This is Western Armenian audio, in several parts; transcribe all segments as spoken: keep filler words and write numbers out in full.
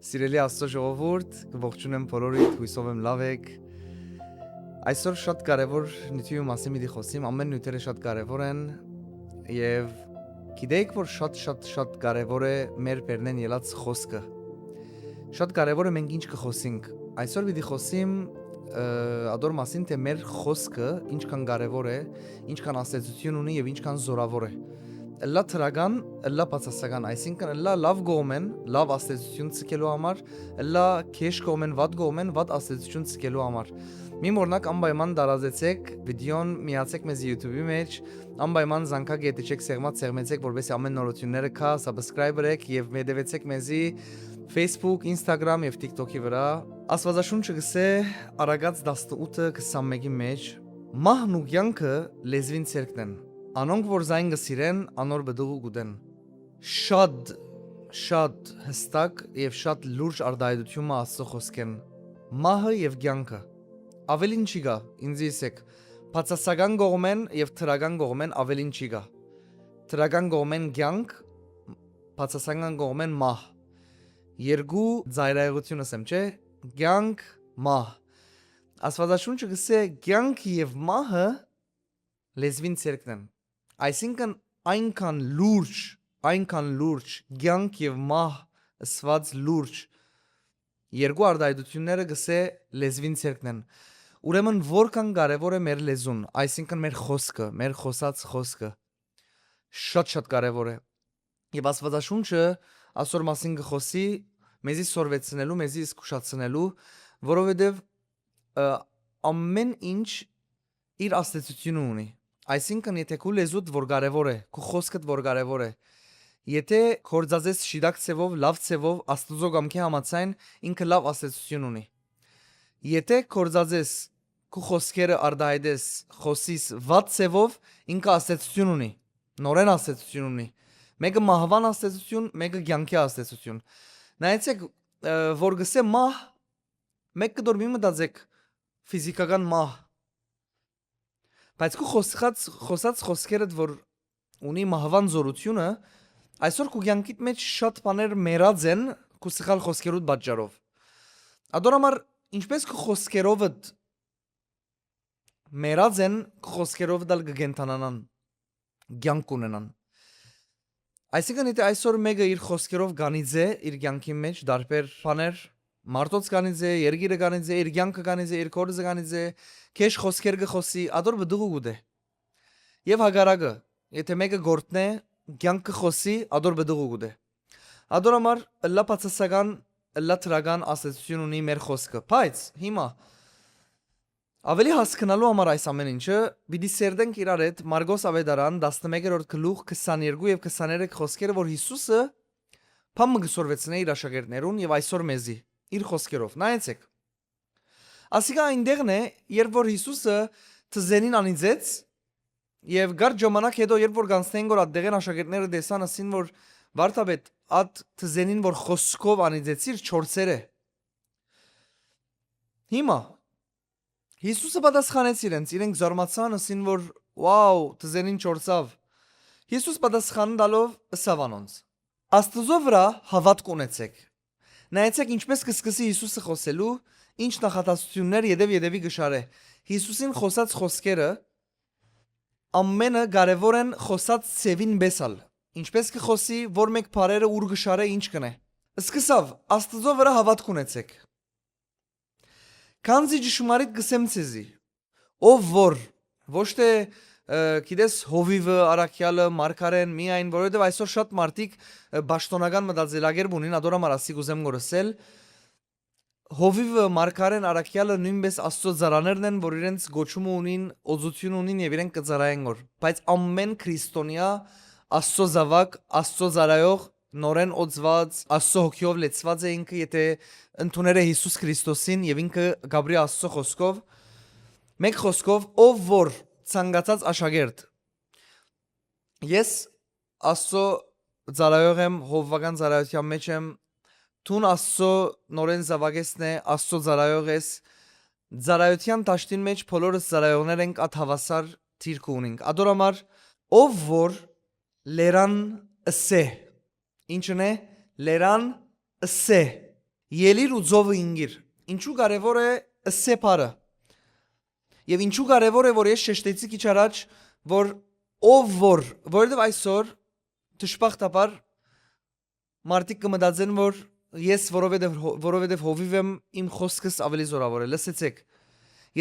Սիրելի Աստծո ժողովուրդ, կը ողջունեմ բոլորիդ, հուսով եմ լաւ էք։ Այսօր շատ կարևոր նիւթի մասին պիտի խօսիմ, ամէն նիւթերը շատ կարևոր են եւ գիտէք, որ շատ, շատ, շատ կարևոր է մեր բերնէն ելած խօսքը։ Շատ կարևոր է մենք ինչ կը խօսինք։ Այսօր պիտի խօսիմ, ը, ադոր մասին, թէ մեր խօսքը ինչքան կարևոր է, ինչքան ազդեցություն ունի եւ ինչքան զօրաւոր է։ Ըլլայ դրական, ըլլայ բացասական, այսինքն՝ ըլլայ լաւ կողմէն, լաւ ազդեցություն ձգելու համար, ըլլայ գեշ կողմէն, վատ կողմէն, վատ ազդեցություն ձգելու համար։ Մի մոռնաք, անպայման տարածեցէք վիդեոն, միացէք մեզի YouTube-ի մէջ, անպայման զանգակ գետիչեք, սեղմած սեղմեցեք, որպեսզի ամէն նորութիւնները գայ, subscribe եք եւ հետեւեցէք մեզի Facebook, Instagram եւ TikTok-ի վրայ։ Աստուածաշունչը կ'ըսէ Առակաց տասնութը քսանմէկի մէջ. «Մահն ու կեանքը լեզուին ձեռքն են, անոնք որ զայն կը սիրեն, անոր պտուղը կ'ուտեն»։ Շատ, շատ յստակ եւ շատ լուրջ արտայայտութիւն մը Աստծո խօսքէն։ Մահը եւ կեանքը։ Աւելին չի գայ, ինծի ըսէք, բացասական կողմէն եւ դրական կողմէն աւելին չի գայ։ Դրական կողմէն կեանք, բացասական կողմէն մահ։ Երկու ծայրայեղութիւն ըսեմ, չէ՞։ Կեանք, մահ։ Աստուածաշունչը կ'ըսէ, կեանքը եւ մահը լեզուին ձեռքն են։ Այսինքն՝ այնքան լուրջ, այնքան լուրջ, կեանք եւ մահ ըսուած լուրջ երկու արտայայտութիւնները, կ'ըսէ, լեզուին ձեռքն են։ Ուրեմն, որքան կարեւոր է մեր լեզուն, այսինքն՝ մեր խօսքը, մեր խօսած խօսքը, շատ, շատ կարեւոր է։ Եւ Աստուածաշունչը ասոր մասին կը խօսի, մեզի սորվեցնելու, մեզի զգուշացնելու, որովհետեւ, ը, ամէն ինչ իր ազդեցութիւնը ունի։ Այսինքն՝ եթե քու լեզուդ որ կարեւոր է, քու խօսքդ որ կարեւոր է, եթե գործածես շիտակ ձեւով, լաւ ձեւով, Աստուծոյ կամքի համաձայն, ինքը լաւ ազդեցութիւն ունի։ Եթե գործածես, քու խօսքերը արտայայտես, խօսիս վատ ձեւով, ինքը ազդեցութիւն ունի, նորէն ազդեցութիւն ունի։ Մէկը մահուան ազդեցութիւն, մէկը կեանքի ազդեցութիւն։ Նայեցէք, ը, որ կ'ըսէ մահ, մէկ կտոր մի մտածէք ֆիզիքական մահ, բայց քու խօսած, խօսած խօսքերդ որ ունի մահուան զօրութիւնը, այսօր քու կեանքիդ մէջ շատ բաներ մեռած են քու սխալ խօսքերուդ պատճառով։ Ադոր համար, ինչպէս քու խօսքերովդ մեռած են, քու խօսքերովդ ալ կը կենդանանան, կեանք կ'ունենան։ Այսինքն՝ եթե այսօր մէկը իր խօսքերով կ'անիծէ իր կեանքի մէջ տարբեր բաներ, մարդոց կ'անիծէ, երկիրը կ'անիծէ, իր կեանքը կ'անիծէ, իր կորզը կ'անիծէ, քեշ խօսքեր կը խօսի, ադոր պտուղը կ'ուտէ։ Եւ հակառակը, եթե մէկը կ'որհնէ, կեանք կը խօսի, ադոր պտուղը կ'ուտէ։ Ադոր համար ըլլայ բացասական, ըլլայ դրական ազդեցութիւն ունի մեր խօսքը։ Բայց հիմա, աւելի հասկնալու համար այս ամէն ինչը, պիտի սերտենք իրար հետ Մարկոս Աւետարան, տասնմեկերորդ գլուխ, քսաներկու եւ քսաներեք խօսքերը, որ Յիսուսը բան մը կը սորվեցնէ իր աշակերտներուն եւ այսօր մեզի, իր խօսքերով։ Նայեցէք։ Ասիկա այնտեղն է, երբ որ Յիսուսը թզենին անիծեց, եւ կարճ ժամանակ յետոյ, երբ որ գանձնային գոր ատտեղեն աշակերտները տեսան, ըսին որ, «Վարդապետ, ատ թզենին որ խօսքով անիծեցիր, չորցեր է»։ Հիմա, Յիսուսը պատասխանեց իրենց, իրենք զարմացան, ըսին որ, «Վաու, թզենին չորցաւ»։ Յիսուս պատասխան տալով ըսաւ անոնց. «Աստուծոյ վրայ հաւատք ունեցէք»։ Նայեցէք, ինչպէս կը սկսի Յիսուսը խօսելու, ինչ նախադասութիւններ ետեւ ետեւի կը շարէ։ Յիսուսին խօսած խօսքերը ամէնը կարեւոր են խօսած ձեւին պէս ալ։ Ինչպէս կը խօսի, որ մէկ բառերը ուր կը շարէ, ինչ կ'ընէ։ Սկսաւ. «Աստուծոյ վրայ հաւատք ունեցէք»։ Քանզի ճշմարիտ կ'ըսեմ ձեզի, ով որ, ոչ թէ, ը, գիտես, հովիւը, առաքեալը, մարգարեն, միայն, որովհետեւ այսօր շատ մարդիկ, ը, պաշտօնական մտածելակերպ ունին, ադոր համար ասի կ'ուզեմ գոր ըսել, հովիւը, մարգարեն, առաքեալը նոյնպէս Աստուծոյ ծառաներն են, որ իրենց կոչումը ունին, օծութիւնը ունին եւ իրենք կը ծառայեն գոր։ Բայց ամէն քրիստոնեայ, Աստուծոյ զաւակ, Աստուծոյ ծառայող, նորէն օծուած, Աստուծոյ հոգիով լեցուած է ինքը, եթե ընդուներ է Յիսուս Քրիստոսին եւ ինքը կ'ապրի Աստուծոյ խօսքով, մէկ խօսքով, ով որ ցանկացած աշակերտ, ես Աստուծոյ ծառայող եմ, հովուական ծառայութեան մէջ եմ, դուն Աստուծոյ նորէն զաւակեցն է, Աստուծոյ ծառայող ես, ծառայութեան դաշտին մէջ բոլորս ծառայողներ ենք, ատ հաւասար դիրքը ունենք։ Ադոր համար, ով որ լերան ըսէ, ինչն է, լերան ըսէ, Ելի՛ր ու ծովը ինկիր։ Ինչու կարեւոր է ըսե բառը։ Եւ ինչու կարեւոր է, որ ես շեշտեցի քիչ առաջ, որ ով որ, որովհետեւ այսօր դժբախտաբար մարդիկ կը մտածեն, որ ես որովհետեւ հո-, որովհետեւ հովիւ եմ, իմ խօսքս աւելի զօրաւոր է։ Լսեցէք,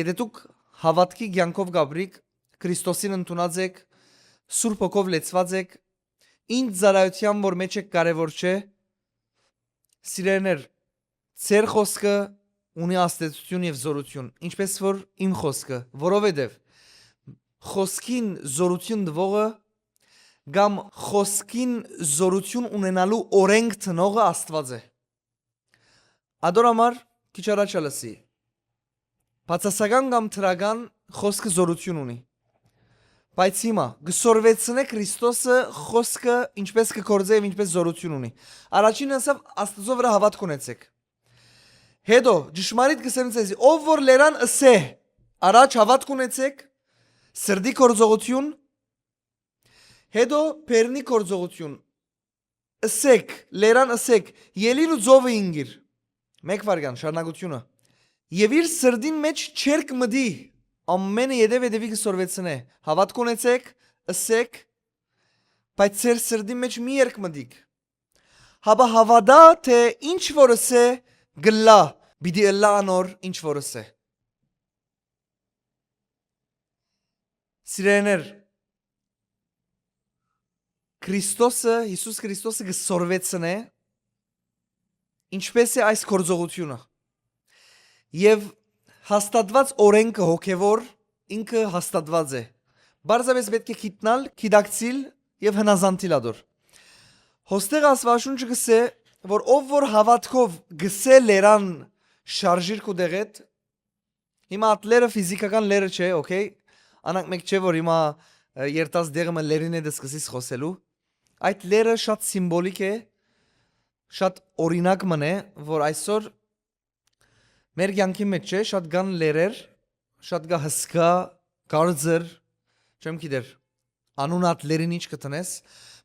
եթե դուք հաւատքի կեանքով կ'ապրիք, Քրիստոսին ընդունած էք, Սուրբ Հոգով լեցուած էք, ինչ ծառայութեան որ մէջ էք կարեւոր չէ, սիրելիներ, ձեր խօսքը ունի ազդեցութիւն եւ զօրութիւն, ինչպէս որ իմ խօսքը, որովհետեւ խօսքին զօրութիւն տուողը կամ խօսքին զօրութիւն ունենալու օրենք դնողը Աստուած է։ Ատոր համար քիչ առաջ ալ ըսի, բացասական կամ դրական խօսքը զօրութիւն ունի։ Բայց հիմա կը սորվեցնէ Քրիստոսը խօսքը ինչպէս կը գործէ եւ ինչպէս զօրութիւն ունի։ Առաջինը ասաւ, Աստուծոյ վրայ հաւատք ունեցէք։ Հետո, ճշմարիտ կ'ըսեմ ձեզի, ով որ լերան ըսէ, առաջ հաւատք ունեցէք, սրտի գործողութիւն, հետո բերնի գործողութիւն, ըսէք, լերան ըսէք, ելի՛ր ու ծովը ինկիր։ Մէկ վայրկեան, շարունակութիւնը։ Եւ իր սրտին մէջ չերկ մտի, ամէնը ետեւ ետեւի կը սորվեցնէ։ Հաւատք ունեցէք, ըսէք, բայց ձեր սրտին մէջ մի երկ մտիք։ Հապա հաւատայ թէ ինչ որ ըսէ, կ'ըլլայ, պիտի ըլլայ անոր ինչ որ ըսէ։ Սիրելիներ, Քրիստոսը, Յիսուս Քրիստոսը կը սորվեցնէ ինչպէս է այս գործողութիւնը։ Եւ հաստատուած օրենքը հոգեւոր ինքը հաստատուած է։ Պարզապէս պէտք է գիտնալ, գիտակցիլ եւ հնազանդիլ ատոր։ Հոստեղ Աստուածաշունչը կ'ըսէ, որ ով որ հաւատքով կ'ըսէ լերան շարժիր քու տեղէդ, հիմա այդ լերը ֆիզիքական լերը չէ, օքեյ, անակ մէկ չէ, որ հիմա, ը, երթաս դեղը մը լերին հետ սկսիս խօսելու, այդ լերը շատ սիմվոլիկ է, շատ օրինակ մն է, որ այսօր մեր կեանքի մէջ չէ, շատ կան լերեր, շատ կա հսկայ, կարծր, չեմ գիտեր, անուն այդ լերին ինչ կը տնես,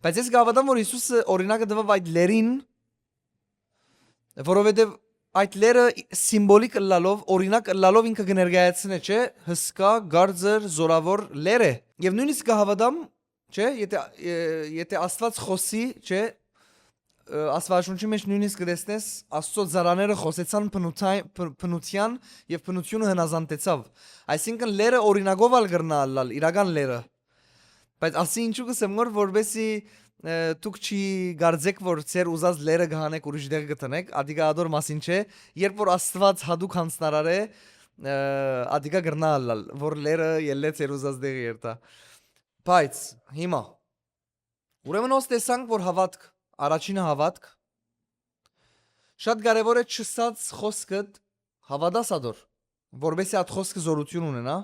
բայց ես կհաւատամ, որ Յիսուսը օրինակը տուաւ այդ լերին, որովհետեւ այդ լերը սիմվոլիկ ըլլալով, օրինակ ըլլալով ինքը կը ներկայացնէ, չէ, հսկայ, կարծր, զօրաւոր լեր է։ Եւ նոյնիսկ կը հաւատամ, չէ, եթե, ը, եթե Աստուած խօսի, չէ, ը, Աստուածաշունչի մէջ նոյնիսկ կը տեսնես, Աստուծոյ ծառաները խօսեցան բնութայ-, բ-, բնութեան եւ բնութիւնը հնազանդեցաւ։ Այսինքն լերը օրինակով ալ կրնայ ըլլալ, իրական լերը։ Բայց ասի ինչու կ'ըսեմ նոր, որպեսզի, ը, դուք չի կարծէք, որ ձեր ուզած լերը կը հանէք ուրիշ տեղ կը տնէք, ադիկա ատոր մասին չէ, երբ որ Աստուած յատուկ յանձնարար է, ը, ադիկա կրնայ ըլլալ, որ լերը ելլէ ձեր ուզած տեղը երթայ։ Բայց հիմա, ուրեմն հոս տեսանք, որ հաւատք, առաջինը հաւատք, շատ կարեւոր է չըսած խօսքդ, հաւատաս ատոր, որպեսզի այդ խօսքը զօրութիւն ունենայ։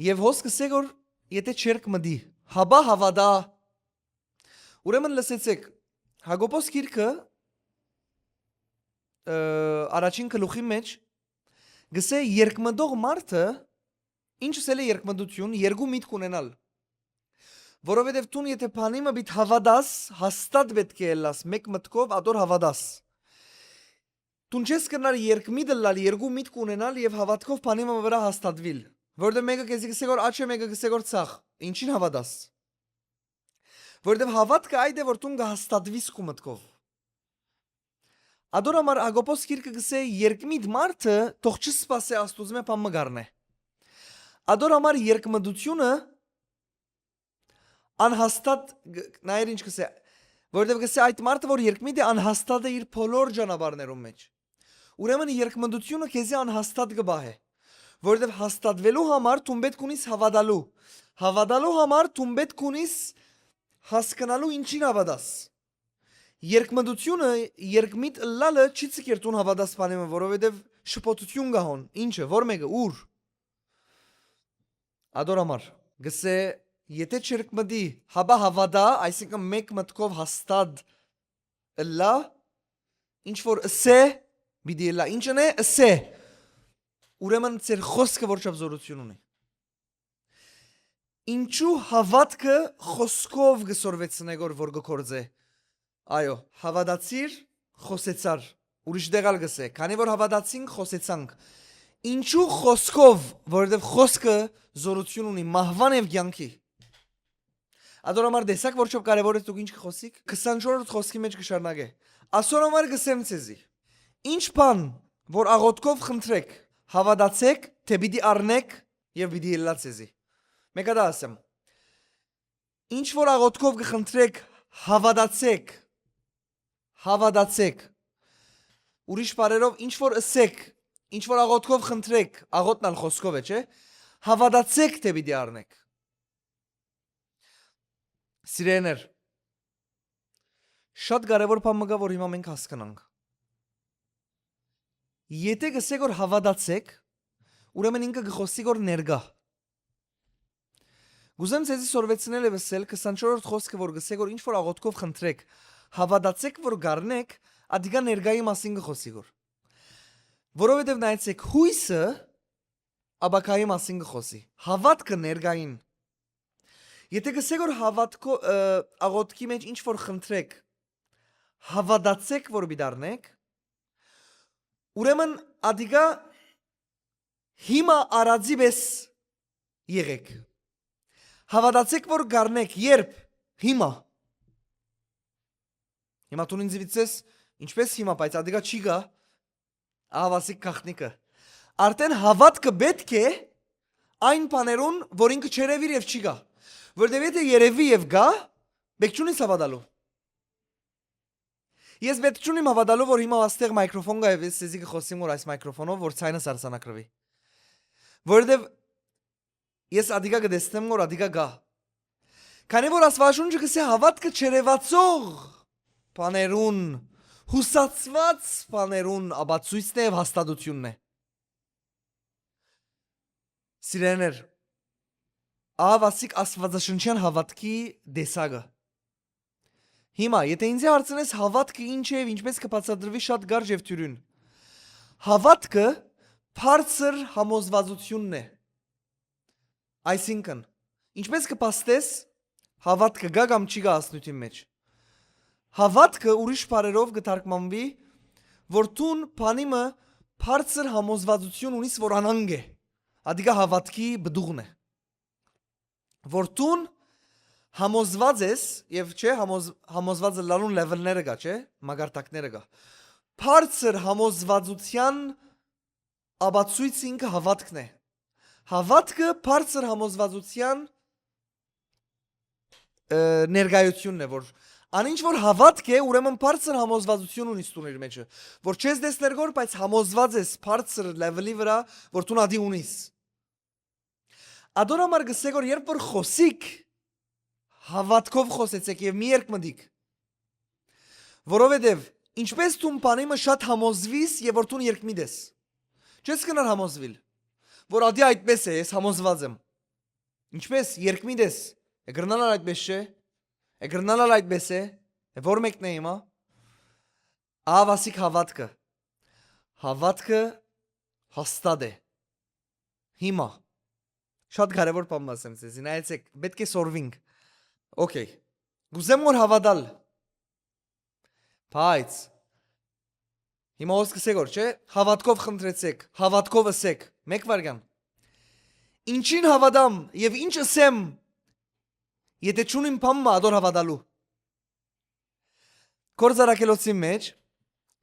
Եւ հոս կ'ըսէ, որ եթե չերկ մտի, հապա հաւատայ։ Ուրեմն լսեցէք, Յակոբոս գիրքը, ը, առաջին գլուխի մէջ կ'ըսէ, երկմտող մարդը, ինչ ըսել է երկմտություն, երկու միտք ունենալ։ Որովհետեւ դուն եթե բանի մը պիտ հաւատաս, հաստատ պէտք է ըլլաս, մէկ մտքով ատոր հաւատաս։ Դուն չես կրնար երկմիտ ըլլալ, երկու միտք ունենալ եւ հաւատքով բանի մը վրայ հաստատուիլ։ Որովհետեւ մէկը քեզի կ'ըսէ, որ աջ է, մէկը կ'ըսէ, որ ձախ։ Ինչին հաւատաս։ Որովհետեւ հաւատքը այդ է, որ դուն կը հաստատուիս քու մտքով։ Ատոր համար Յակոբոս գիրքը կ'ըսէ, երկմիտ մարդը թող չսպասէ Աստուծմէ բան մը կ'առնէ։ Ատոր համար երկմտությունը անհաստատ, գ-, նայեր ինչ կ'ըսէ, որովհետեւ կ'ըսէ, այդ մարդը, որ երկմիտ է, անհաստատ է իր բոլոր ճանապարհներուն մէջ։ Ուրեմն երկմտությունը քեզի անհաստատ կը պահէ, որովհետեւ հաստատուելու համար դուն պէտք ունիս հաւատալու։ Հաւատալու համար դուն պէտք ունիս հասկնալու ինչին հաւատաս։ Երկմտությունը, երկմիտ ըլլալը չի ցկեր դուն հաւատաս բանի մը, որովհետեւ շփոթութիւն կա հոն։ Ինչը, որ մէկը, ուր։ Ատոր համար, կ'ըսէ, եթե չերկմտի, հապա հաւատայ, այսինքն մէկ մտքով հաստատ ըլլայ, ինչ որ ըսէ, պիտի ըլլայ, ինչ ընէ, ըսէ, ուրեմն ձեր խօսքը որչափ զօրութիւն ունի։ Ինչու հաւատքը խօսքով կը սորվեցնէ, որ, որ կը գործէ։ Այո, հաւատացիր, խօսեցար, Ուրիշ տեղ ալ կ'ըսէ, քանի որ հաւատացինք, խօսեցանք։ Ինչու՞ խօսքով, որովհետեւ խօսքը զօրութիւն ունի մահուան եւ կեանքի։ Ատոր համար տեսաք, որ չափ կարեւոր է դուք ինչ կը խօսիք։ Քսանչորրորդ խօսքի մէջ կը շարունակէ։ Ասոր համար կ'ըսեմ ձեզի. ինչ բան որ աղօթքով խնդրէք, հաւատացէք, թէ պիտի առնէք եւ պիտի ելլայ ձեզի։ Մէկ ատա ասեմ. ինչ որ աղօթքով կը խնդրէք, հաւատացէք, հաւատացէք։ Ուրիշ բառերով, ինչ որ ըսէք, ինչ որ աղօթքով խնդրէք, աղօթքն ալ խօսքով է, չէ՞, հաւատացէք, թէ պիտի առնէք։ Սիրելիներ, շատ կարեւոր բան մը կայ, որ հիմա մենք հասկնանք։ Եթէ կ'ըսէք որ հաւատացէք, ուրեմն ինքը կը խօսի որ ներկայ։ Կ'ուզեմ ձեզի սորվեցնել եւ ըսել, քսանչորրորդ խօսքը որ կ'ըսէ որ ինչ որ աղօթքով խնդրէք, հաւատացէք որ կ'առնէք, ատիկա ներկայի մասին կը խօսի որ։ Որովհետեւ նայեցէք, յոյսը ապագայի մասին կը խօսի։ Հաւատքը ներկային։ Եթէ կ'ըսէք որ հաւատքո-, ը, աղօթքի մէջ ինչ որ խնդրէք, հաւատացէք որ պիտի առնէք, ուրեմն ատիկա հիմա առածի պէս եղէք։ Հաւատացէք որ կ'առնէք, երբ, հիմա։ Հիմա դուն ինձ վիցես, ինչպէս հիմա, բայց ատիկա չի գա, ահա ասիկ գաղտնիքը։ Արդեն հաւատքը պէտք է այն բաներուն, որ ինքը չերևիր եւ չի գա։ Որտեւ եթէ երևի եւ գա, պէք չունիս հաւատալու։ Ես պէտք չունիմ հաւատալու, որ հիմա աստեղ մայքրոֆոն կայ եւ ես սեզի կը խօսիմ որ այս մայքրոֆոնով, որ ցայնս արձանագրուի։ Որովհետեւ ես ատիկա կը տեսնեմ որ ատիկա գա։ Քանի որ Աստուածաշունչը կ'ըսէ հաւատքը չերևացող բաներուն, յուսացուած բաներուն ապացոյցն է եւ հաստատութիւնն է։ Սիրելիներ, ահա ասիկ Աստուածաշնչեան հաւատքի տեսակը։ Հիմա, եթէ ինձի հարցնես հաւատքը ինչ է եւ ինչպէս կը բացատրուի, շատ կարճ եւ դիւրին։ Հաւատքը բարձր համոզուածութիւնն է։ Այսինքն, ինչպէս կը փաստես, հաւատքը գա կամ չի գա հասնութին մէջ։ Հաւատքը ուրիշ բառերով կը թարգմանուի, որ դուն բանի մը բարձր համոզուածութիւն ունիս որ անանկ է, ատիկա հաւատքի պտուղն է, որ դուն համոզված ես եւ չէ, համոզ-, համոզված ըլլալուն լեվելները կայ, չէ, մակարդակները կայ։ Բարձր համոզվածութեան ապացոյցը ինքը հաւատքն է։ Հաւատքը բարձր համոզվածութեան, ը, ներկայությունն է, որ անինչ որ հաւատք է, ուրեմն բարձր համոզվածություն ունիս դուն իր մեջը, որ չես տեսներ գոր, բայց համոզված ես բարձր լեվելի վրա, որ դուն ատի ունիս։ Ատոր համար կ'ըսէ որ երբ որ խօսիք, հաւատքով խօսեցէք եւ մի երկմտիք։ Որովհետեւ ինչպէս դուն բանի մը շատ համոզվիս եւ որ դուն երկմիտ ես, չես կրնար համոզուիլ որ ատի այդպէս է, ես համոզված եմ։ Ինչպէս երկմիտ ես, է կրնալ ալ այդպէս չէ, է կրնալ ալ այդպէս է, է որ մեկն է հիմա։ Ահա ասիկ հաւատքը։ Հաւատքը հաստատ է։ Հիմա շատ կարեւոր բան մը ասեմ ձեզի, նայեցեք, պէտք է սորվինք։ Օքեյ, կ'ուզեմ որ հաւատալ, բայց հիմա ո՞ս կ'ըսէ գոր, չէ՞, հաւատքով խնդրեցեք, հաւատքով ըսեք, մէկ վայրկյան։ Ինչին հաւատամ եւ ինչ ըսեմ, եթէ չունիմ բան մը ատոր հաւատալու։ Գործարակելոցի մեջ,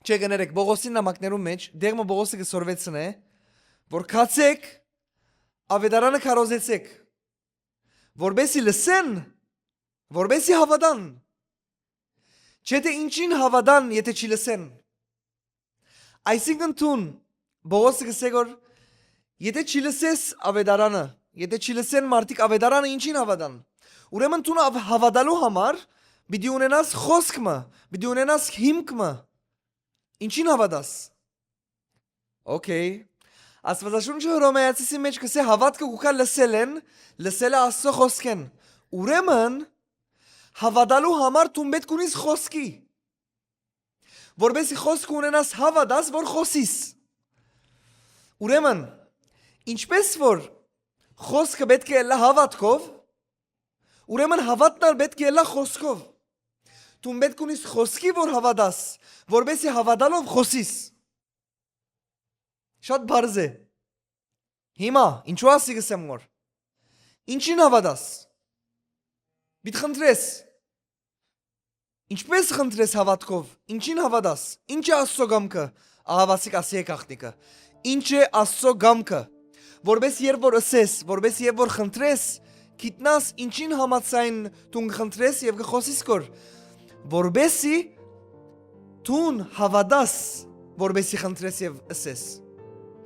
չէ, կներեք, Պողոսին նամակներուն մեջ, դեղ մը Պողոսը կը սորվեցնէ որ գացեք, աւետարանը քարոզեցեք, որպէսի լսեն, որպէսի հաւատան։ Չէ, թէ ինչին հաւատան, եթէ չի լսեն։ Այսինքն դուն, Պողոսը կ'ըսէ որ եթէ չի լսես աւետարանը, եթէ չի լսեն մարդիկ աւետարանը, ինչին հաւատան։ Ուրեմն դուն ավ-, հաւատալու համար պիտի ունենաս խօսք մը, պիտի ունենաս հիմք մը։ Ինչին հաւատաս։ Օքեյ։ Աստուածաշունչը Հռոմեացիի մեջ կ'ըսէ հաւատքը կու գայ լսելէն, լսելը Աստծո խօսքէն։ Ուրեմն հաւատալու համար դուն պէտք ունիս խօսքի, որպէսի խօսքը ունենաս, հաւատաս որ խօսիս։ Ուրեմն, ինչպէս որ խօսքը պէտք է ըլլայ հաւատքով, ուրեմն հաւատն ալ պէտք է ըլլայ խօսքով։ դուն պէտք ունիս խօսքի որ հաւատաս, որպէսզի հաւատալով խօսիս։ Շատ բարձ է։ Հիմա, ինչու ասի կ'ըսեմ որ։ Ինչին հաւատաս։ Պիտի խնդրես։ Ինչպէս խնդրես հաւատքով, ինչին հաւատաս, ինչ է Աստծո կամքը, ահավասիկ ասի է գաղտնիքը։ Ինչ է Աստծո կամքը, որպէս երբ որ ըսես, որպէս երբ որ խնդրես, գիտնաս ինչին համաձայն դուն կը խնդրես եւ կը խօսիս կոր, որպէսի դուն հաւատաս, որպէսի խնդրես եւ ըսես։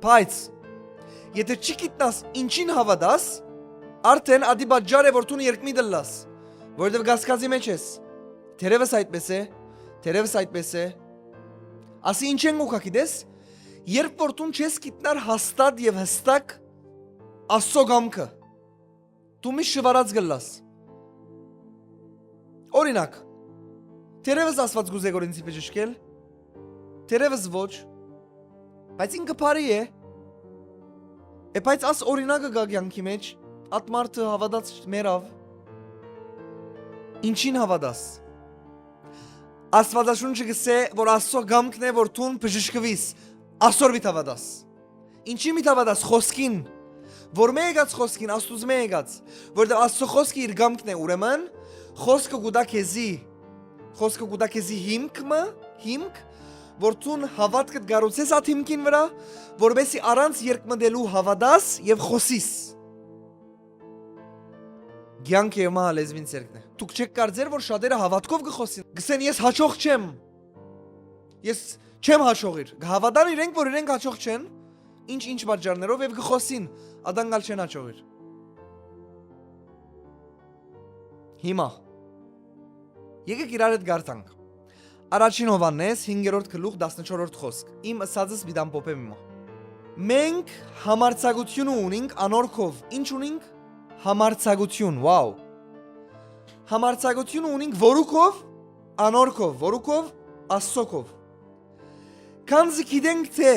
Բայց, եթե չի գիտնաս ինչին հաւատաս, արդեն ադի պատճառ է որ դուն երկմի դլլաս, որովհետեւ կասկածի մեջ ես։ Թերևս այդպես է, թերևս այդպես է։ Ասի ինչ են գուքա գիտես, երբ որ դուն չես գիտնար հաստատ եւ հստակ Աստծո կամքը, դու միշտ շվարած գլլաս։ Օրինակ, թերևս Աստված կուզե որ ինձի բժշկել, թերևս ոչ, բայց ինքը բարի է։ Է, բայց աս օրինակը կա կյանքի մեջ, ատ մարդը հաւատած մեռաւ։ Ինչին հաւատաս։ Աստվածաշունչը կսե որ Աստծո կամքն է որ դուն բժշկվիս, ասոր պիտի հաւատաս։ Ինչի պիտի հաւատաս, խօսքին, որ մէ եկած խօսքին, Աստուծմէ եկած, որովհետեւ Աստծո խօսքը իր կամքն է, ուրեմն խօսքը կու տայ քեզի, խօսքը կու տայ քեզի հիմք մը, հիմք, որ դուն հաւատքդ կառուցես այդ հիմքին վրա, որպեսզի առանց երկմտելու հաւատաս եւ խօսիս։ Կեանքը եւ մահը լեզուին ձեռքն է։ Դուք չէք կարծեր որ շատերը հաւատքով կը խօսին, կսեն ես հաճող չեմ, ես չեմ հաճողիր, կհաւատան իրենք որ իրենք հաճող չեն, ինչ ինչ պատճառներով եւ կը խօսին, ադանք ալ չեն հաճողիր։ Հիմա, եկեք իրար հետ կարդանք։ Առաջին Յովհաննէս, հինգերորդ գլուխ, տասնչորրորդ խօսք։ Իմ ըսածս պիտի ամփոփեմ հիմա։ Մենք համարձակությունը ունինք անոր քով։ Ինչ ունինք։ Համարձակություն, wow։ Համարձակությունը ունինք որու քով, անոր քով, որու քով, Աստծո քով։ Քանզի գիտենք թէ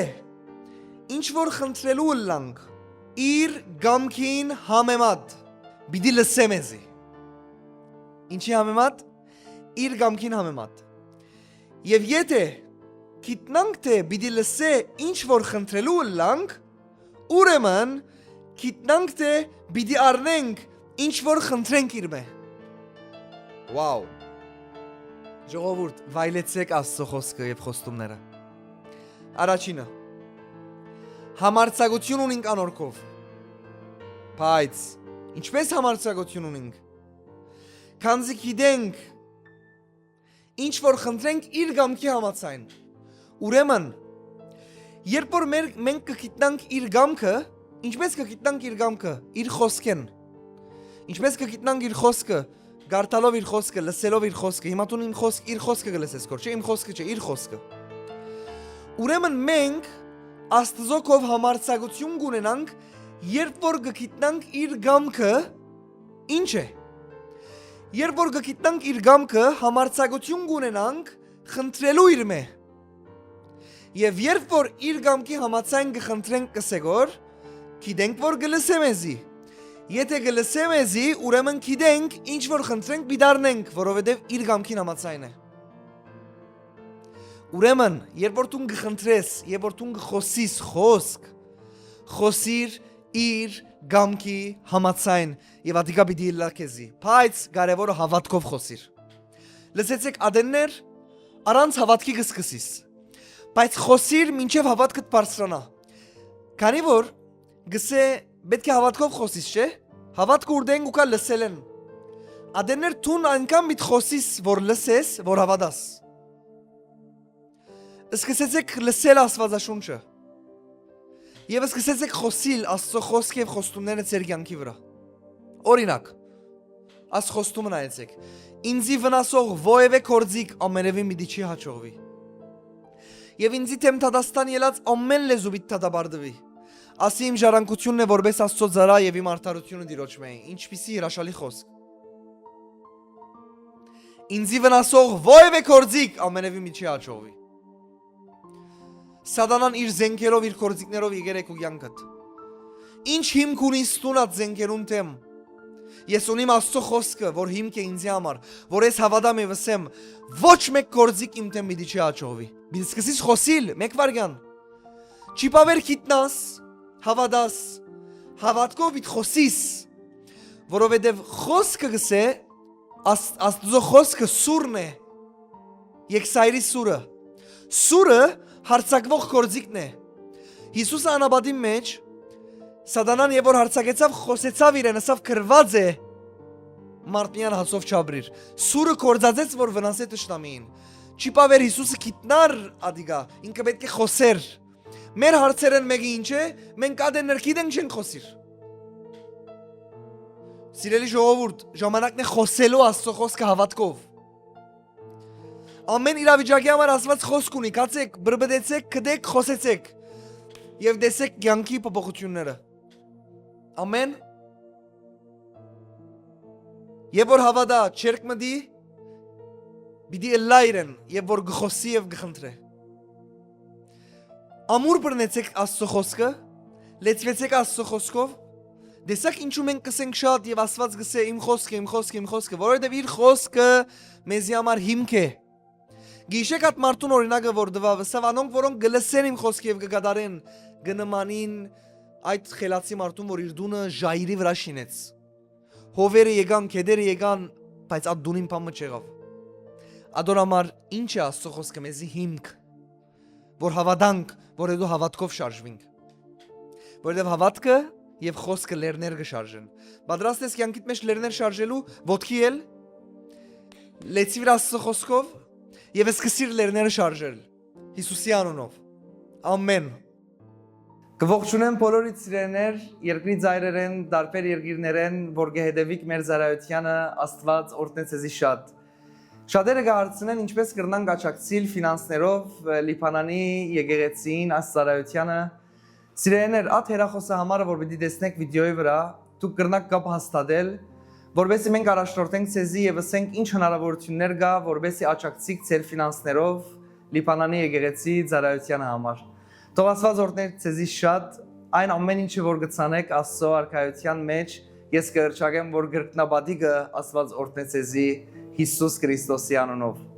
ինչ որ խնդրելու ըլլանք, իր կամքին համեմատ պիտի լսե մեզի։ Ինչի համեմատ։ Իր կամքին համեմատ։ Եւ եթէ գիտնանք թէ պիտի լսե ինչ որ խնդրելու ըլլանք, ուրեմն գիտնանք թէ պիտի առնենք ինչ որ խնդրենք իրմէ։ Wow։ Ժողովուրդ, վայելեցեք Աստծո խօսքը եւ խոստումները։ Առաջինը, համարձակություն ունինք անոր քով։ Բայց ինչպէս համարձակություն ունինք։ Քանզի գիտենք ինչ որ խնդրենք իր կամքի համաձայն։ Ուրեմն, երբ որ մեր, մենք կը գիտնանք իր կամքը, ինչպէս կը գիտնանք իր կամքը, իր խօսքեն։ Ինչպէս կը գիտնանք իր խօսքը, կարդալով իր խօսքը, լսելով իր խօսքը, հիմա դուն իմ խօսք, իր խօսքը կը լսես կոր, չէ, իմ խօսքը չէ, իր խօսքը։ Ուրեմն մենք Աստուծո քով համարձակություն կունենանք, երբ որ կը գիտնանք իր կամքը, ինչ է։ Երբ որ կը գիտնանք իր կամքը, համարձակություն կունենանք խնդրելու իրմէ։ Եւ երբ որ իր կամքի համաձայն կը խնդրենք, կսե գոր, գիտենք որ կը լսե մեզի։ Եթէ կը լսե մեզի, ուրեմն գիտենք ինչ որ խնդրենք պիտի առնենք, որովհետեւ իր կամքին համաձայն է։ Ուրեմն, երբ որ դուն կը խնդրես, երբ որ դուն կը խօսիս խօսք, խօսիր իր կամքի համաձայն եւ ատիկա պիտի ըլլայ քեզի, բայց կարեւորը հաւատքով խօսիր։ Լսեցեք, ադեններ, առանց հաւատքի կը սկսիս, բայց խօսիր մինչեւ հաւատքդ բարձրանայ, քանի որ գսե պէտք է հաւատքով խօսիս, չէ՞։ Հաւատքը ուրդեն կու գայ լսելէն։ Ադեններ դուն այնքան պիտի խօսիս որ լսես, որ հաւատաս։ Սկսեցեք լսել Աստուածաշունչը եւ սկսեցեք խօսիլ Աստծո խօսքը եւ խոստումները ձեր կեանքի վրա։ Օրինակ, աս խոստումը նայեցեք. «Ինձի վնասող ովեւէ գործիք ամենեւին պիտի չի հաջողվի։ Եւ ինձի դէմ դատաստան ելած ամեն լեզու պիտի դատապարտուի։ Ասի իմ ժառանգությունն է որպէս Աստծո ծառայ եւ իմ արդարությունը Տիրոջ մէ է»։ Ինչպիսի հրաշալի խօսք։ Ինձի վնասող ովեւէ գործիք ամենեւին պիտի չի հաջողվի։ Սատանան իր զենքերով, իր գործիքներով եկեր է քու կեանքդ։ Ինչ հիմք ունիս դուն այդ զենքերուն դէմ։ Ես ունիմ Աստծո խօսքը, որ հիմք է ինծի համար, որ ես հաւատամ եւ ըսեմ, ոչ մէկ գործիք իմ դէմ պիտի չի յաջողուի։ Պիտի սկսես խօսիլ, մէկ վայրկեան։ Չի բաւեր գիտնաս, հաւատաս, հաւատքով պիտի խօսիս, որովհետեւ խօսքը կ'ըսէ, Աս-, Աստուծոյ խօսքը սուրն է, Եղսայրի սուրը։ Սուրը յարձակուող գործիքն է։ Յիսուսը անապատին մէջ, Սատանան երբ որ յարձակեցաւ, խօսեցաւ իրեն, ըսաւ. «Գրուած է, մարդ միայն հացով չապրիր»։ Սուրը գործածեց, որ վնասէ թշնամիին։ Չի բաւեր Յիսուսը գիտնար ատիկա, ինքը պէտք է խօսէր։ Մեր հարցերէն մէկը ինչ է, մենք ատեն նրկիտ ենք չենք խօսիր։ Սիրելի ժողովուրդ, ժամանակն է խօսելու Աստծո խօսքը հաւատքով։ Ամեն իրավիճակի համար Աստուած խօսք ունի, գացէք, բրբտեցէք, գտէք, խօսեցէք եւ տեսէք կեանքի փոփոխութիւնները։ Ամեն։ Երբ որ հաւատայ չերկմտի, պիտի ըլլայ իրեն, երբ որ կը խօսի եւ կը խնդրէ։ Ամուր բռնեցէք Աստծո խօսքը, լեցուեցէք Աստծո խօսքով։ Տեսա՞ք ինչու մենք կ'ըսենք շատ եւ Աստուած կ'ըսէ. «Իմ խօսքը, իմ խօսքը, իմ խօսքը», որովհետեւ իր խօսքը մեզի համար հիմք է։ Գիշեք այդ մարդուն օրինակը որ տուաւ, ըսաւ. «Անոնք, որոնք կը լսեն իմ խօսքը եւ կը կատարեն, կը նմանին այդ խելացի մարդուն, որ իր տունը ժայռի վրայ շինեց։ Հովերը եկան, գետերը եկան, բայց այդ տունին բան մը չեղաւ»։ Ատոր համար ի՞նչ է Աստծո խօսքը մեզի հիմք, որ հաւատանք, որ հետո հաւատքով շարժուինք։ Որովհետեւ հաւատքը եւ խօսքը լեռներ կը շարժեն։ Պատրաստ ես կեանքիդ մէջ լեռներ շարժելու, ոտքի ել, լեցի վրայ Աստծո խօսքով եւ սկսիր լեռները շարժել Յիսուսի անունով։ Ամեն։ Կը ողջունեմ բոլորիդ, սիրելիներ, երկրի ծայրերէն, տարբեր երկիրներէն, որ կը հետեւիք մեր ծառայությանը, Աստուած օրհնէ ձեզի շատ։ Շատերը կը հարցնեն, ինչպէս կրնանք աջակցիլ ֆինանսներով, ը, Լիբանանի եկեղեցիին այս ծառայությանը։ Սիրելիներ, այդ հեռախօսը համարը, որ պիտի տեսնեք վիդեոյի վրայ, դուք կրնաք կապ հաստատել, որպեսզի մենք առաջնորդենք ձեզի եւ ըսենք ինչ հնարավորութիւններ կայ, որպեսզի աջակցիք ձեր ֆինանսներով Լիբանանի եկեղեցի ծառայությանը համար։ Թող Աստուած օրհնէ ձեզի շատ, այն ամեն ինչը որ կցանեք Աստծո արքայության մէջ, ես կհռչակեմ, որ կրկնապատիկը Աստուած օրհնէ ձեզի Յիսուս Քրիստոսի անունով։